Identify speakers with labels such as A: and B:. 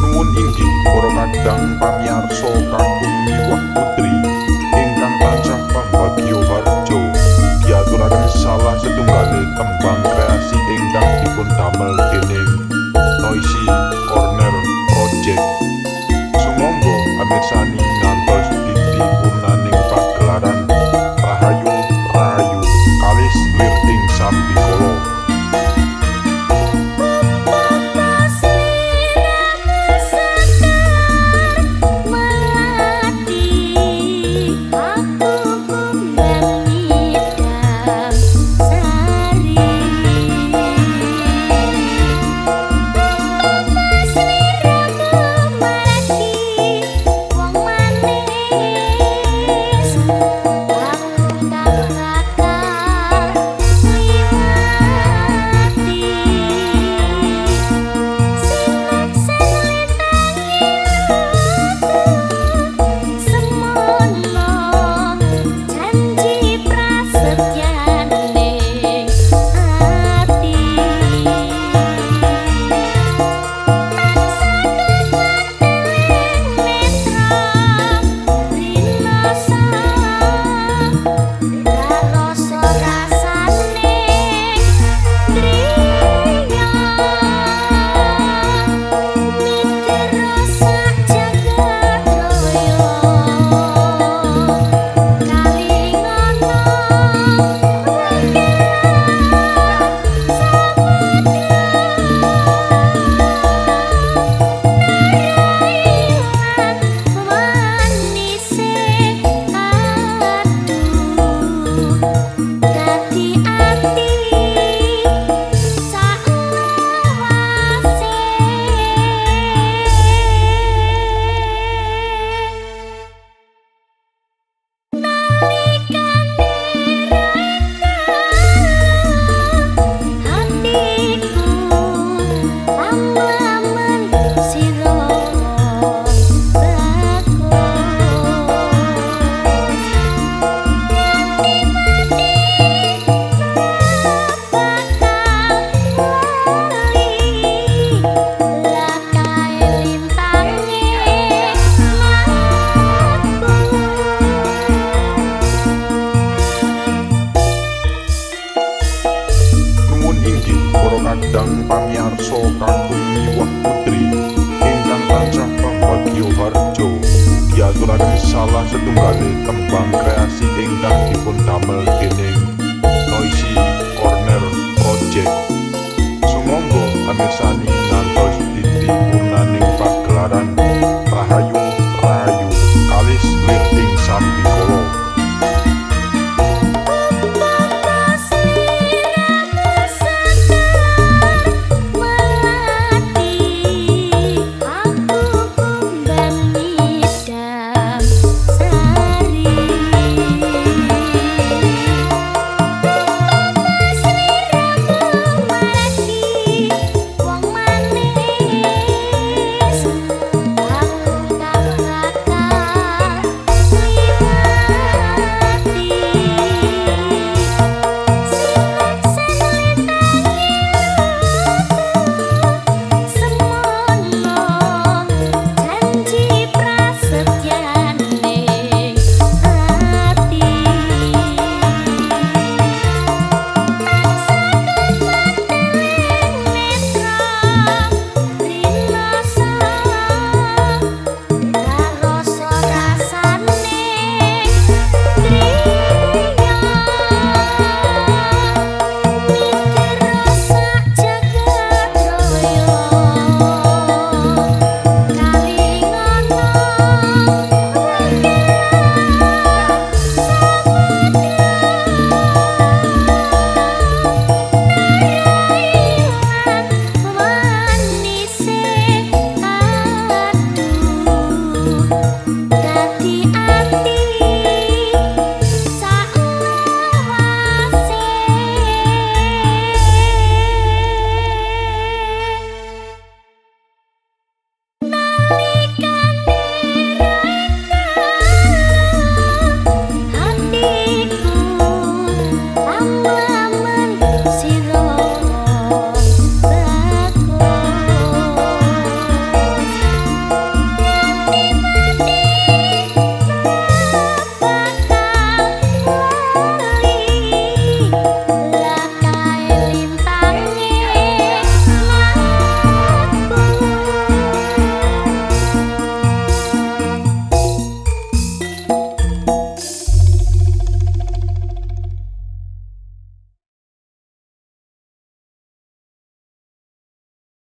A: Nuwun inggih para kadang pamiyarsa kakung miwah putri ingkang tansah pambagya harja, diaturaken salah setunggale tembang kreasi ingkang dipun damel dening Noisy Corner Project. Sumangga amirsani ngantos didi purnaning pagelaran Rahayu Rahayu Kalis Lir ing Sambikala. Kadang pamiyarsa kakung miwah putri ingkang tansah pambagya harja, diaturaken salah setunggale tembang kreasi ingkang dipun damel dening Noisy Corner Project. Sumangga amirsani.